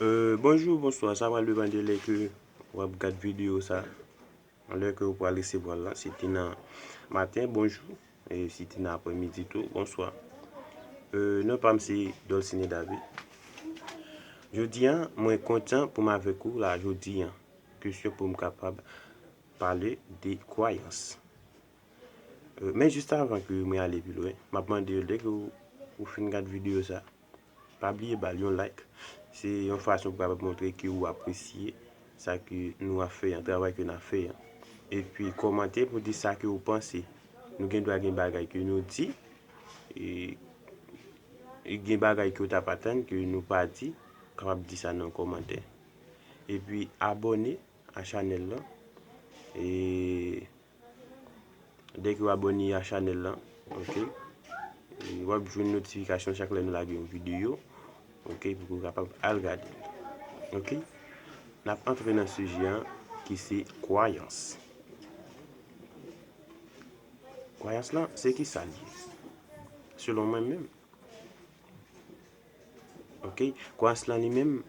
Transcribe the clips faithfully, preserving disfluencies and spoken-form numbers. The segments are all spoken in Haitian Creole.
Euh, bonjou, bonswa, sa pral depann de lè ke w ap gad videyo sa. Lè ke w pral resevwa l la, si te nan maten, bonjou. E si te nan aprèmidi tou, bonswa. Euh, non pa m se Dolcine David. Jodi a, mwen kontan pou m avèk ou la jodi a. Kesyon pou m kapab pale de kwayans. Euh, men jis avan ke mwen ale pi lwen, m ap mande w, lè ke w, ou fin gad videyo sa, pa bliye ba l yon like. Se yon fason pou kapab montre ke ou apresye sa ke nou ap fè an, travay ke n ap fè an. Epi kòmante pou di sa ke ou panse. Nou gen dwa gen bagay ke nou di, e, e gen bagay ke w t ap atann ke nou pa di, kapab di sa nan kòmantè. Epi abòne a chanèl lan. E Dèke w abòne a chanèl lan, oke? E w ap jwenn notifikasyon chak lè nou lage yon videyo, oke, pou ke w kapab al gade l. Oke? N ap antre nan sijè an ki se kwayans. Kwayans lan, se ki sa l ye? Selon mwen menm, oke, kwayans lan li menm,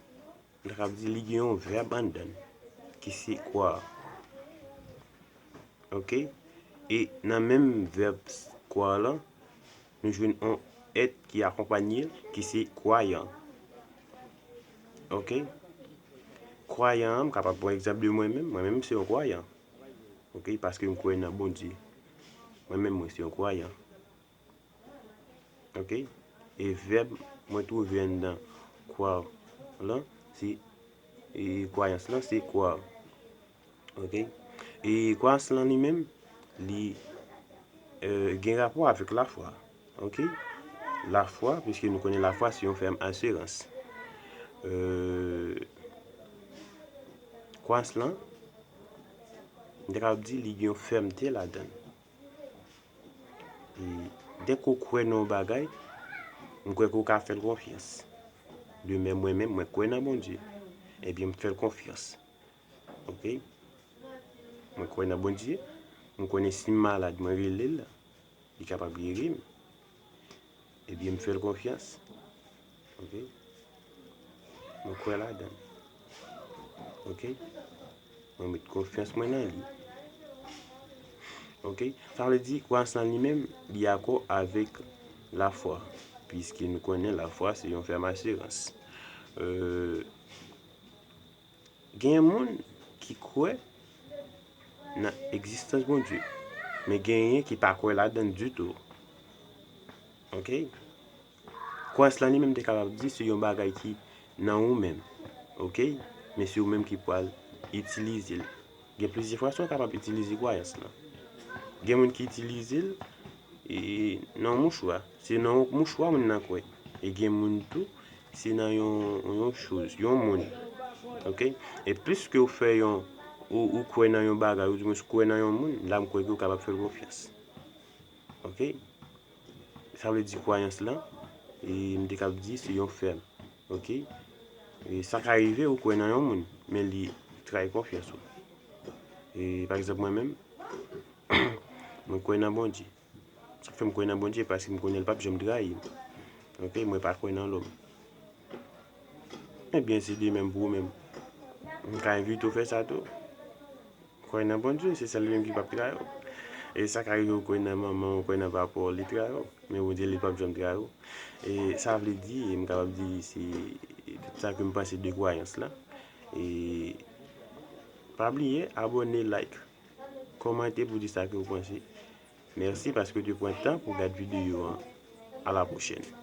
nou kapab di li gen yon vèb anndan l, ki se kwar. Oke? E nan menm vèb kwar lan, nou jwenn yon èt ki akonpanye l, ki se kwayan. Oke? Kwayan an, m kapab pran egzanp de mwen menm. Mwen menm, m se yon kwayan. Oke? Paske m kwè nan Bondye. Mwen menm, mwen se yon kwayan. Oke? E vèb mwen twouve anndan kwar lan, se, e kwayans lan, se kwar. Oke? E kwayans lan li menm, li, euh, gen rapò avèk lafwa. Oke? Lafwa, piske nou konnen lafwa se yon fèm asirans. Euh, kwayans lan, m te kapab di li gen yon fèmte ladan l. E dèke w kwè nan yon bagay, m kwè ke w ka fè l konfyans. De menm, mwen menm, mwen kwè nan Bondye. Ebyen, m fè l konfyans. Oke? Mwen kwè nan Bondye. M konnen si m malad, mwen rele l, li kapab geri m. Ebyen, m fè l konfyans. Oke? Mwen kwè ladan l. Oke? Mwen met konfyans mwen nan li. Oke? Sa vle di, kwayans lan li menm, li akò avèk lafwa. Piske nou konnen lafwa se yon fèm asirans. Euh, Gen moun ki kwè nan egzistans Bondye, men genyen ki pa kwè ladan l ditou. Oke? Kwayans lan li menm te kapab di se yon bagay ki nan ou menm. Oke? Men se ou menm ki pral itilize l. Gen plizyè fason w kapab itilize kwayans lan. Gen moun ki itilize l, e, nan yon mouchwa. Se nan yon mouchwa moun nan kwè. E gen moun tou, se nan yon, yon choz, yon moun. Oke? E plis ke w fè yon, ou, ou kwè nan yon bagay, ou di mwen kwè nan yon moun, la m kwè ke w kapab fè l konfyans. Oke? Sa vle di kwayans lan, e m te kab di se yon fèm. Oke? E sa ka rive ou kwè nan yon moun, men li trayi konfyans ou. E pa egzanp, mwen menm, mwen kwè nan Bondye. Sa k fè m kwè nan Bondye, paske m konnen l p ap janm trayi m. Oke, mwen pa kwè nan lòm. Ebyen, se de menm pou ou menm. M ka envite w fè sa tou. Kwè nan Bondye, se sèl li menm ki p ap trayi w. E sa ka rive w kwè nan manman w, kwè nan papa w, li trayi w. Men Bondye, li p ap janm trayi w. E sa vle di, m kapab di, se tout sa ke m panse de kwayans lan. E pa bliye, abòne, like, kòmante pou di sa ke w panse. Mèsi paske w te pran tan pou w gad videyo an. A la pwochèn.